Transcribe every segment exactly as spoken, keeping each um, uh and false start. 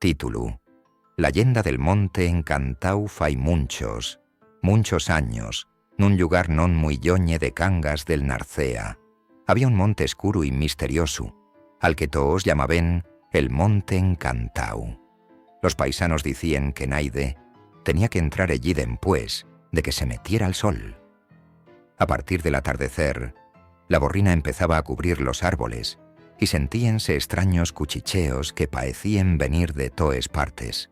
Títulu: La llenda del monte encantáu. Fai munchos, munchos años, nun llugar non mui lloñe de Cangas del Narcea, había un monte escuru y misteriosu, al que toos llamaben el Monte Encantáu. Los paisanos dicíen que naide tenía que entrar ellí dempués de que se metiera el sol. A partir del atardecer, la borrina empezaba a cubrir los árboles y sentíense estraños cuchicheos que paecíen venir de toes partes,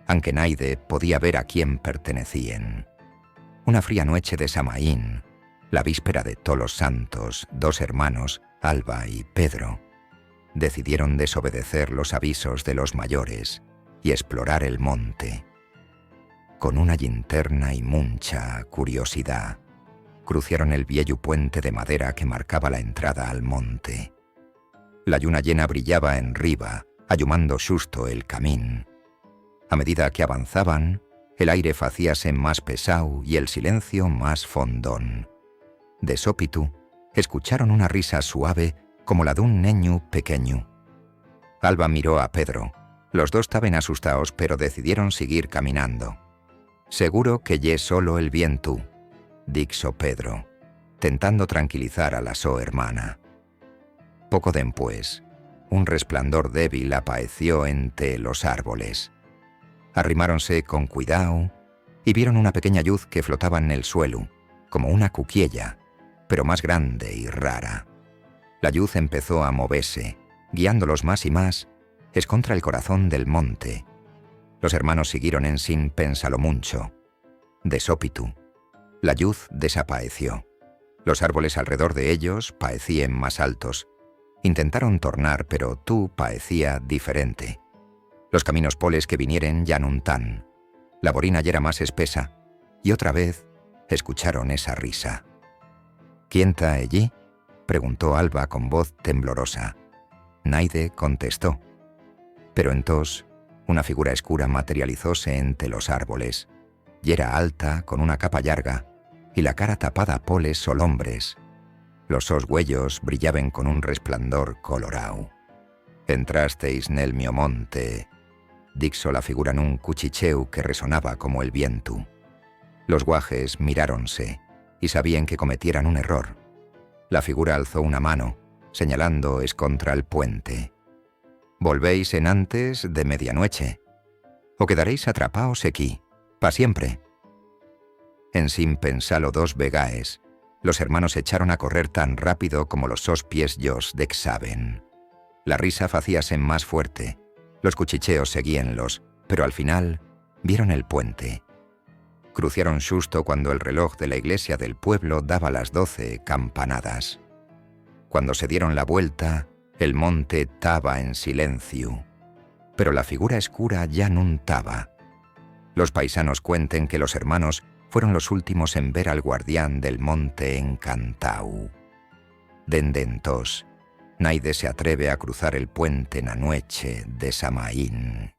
anque naide podía ver a quién pertenecíen. Una fría nueche de Samaín, la víspera de Tolos Santos, dos hermanos, Alba y Pedro, decidieron desobedecer los avisos de los mayores y esplorar el monte. Con una llinterna y muncha curiosidá, cruciaron el vieyu puente de madera que marcaba la entrada al monte. La lluna llena brillaba enriba, allumando xusto el camín. A medida que avanzaban, el aire facíase más pesao y el silencio más fondón. De sópitu, escucharon una risa suave como la d'un neñu pequeñu. Alba miró a Pedro. Los dos taben asustaos, pero decidieron siguir caminando. "Seguro que ye solo el vientu", dixo Pedro, tentando tranquilizar a la so hermana. Poco dempués, un resplandor débil apaeció ente los árboles. Arrimáronse con cuidao y vieron una pequeña lluz que flotaba nel suelu, como una cuquiella, pero más grande y rara. La lluz empezó a movese, guiándolos más y más escontra el corazón del monte. Los hermanos siguieron ensin pensalo muncho. De sópitu, la lluz desapaeció. Los árboles alredor de ellos paecíen más altos. Intentaron tornar, pero tu paecía diferente. Los caminos poles que vinieren ya nun tán. La borina yera más espesa, y otra vez escucharon esa risa. "¿Quién ta ellí?", preguntó Alba con voz temblorosa. Naide contestó. Pero entós, una figura escura materializóse ente los árboles. Yera alta, con una capa llarga, y la cara tapada poles solombres. Los sos güeyos brillaben con un resplandor colorao. "Entrasteis nel mio monte", dixo la figura nun cuchicheu que resonaba como el vientu. Los guajes miráronse y sabíen que cometieran un error. La figura alzó una mano, señalando escontra el puente. "Volvéis enantes de medianueche, o quedaréis atrapaos equí, pa siempre". Ensin pensalo dos vegaes, los hermanos echaron a correr tan rápido como los sos pies-yos dexaben. La risa facíase más fuerte, los cuchicheos seguíenlos, pero al final vieron el puente. Cruciaron xusto cuando el reloj de la iglesia del pueblo daba las doce campanadas. Cuando se dieron la vuelta, el monte taba en silenciu, pero la figura escura ya nun taba. Los paisanos cuenten que los hermanos fueron los últimos en ver al guardián del monte encantáu. Dende entós, naide se atreve a cruzar el puente na nueche de Samaín.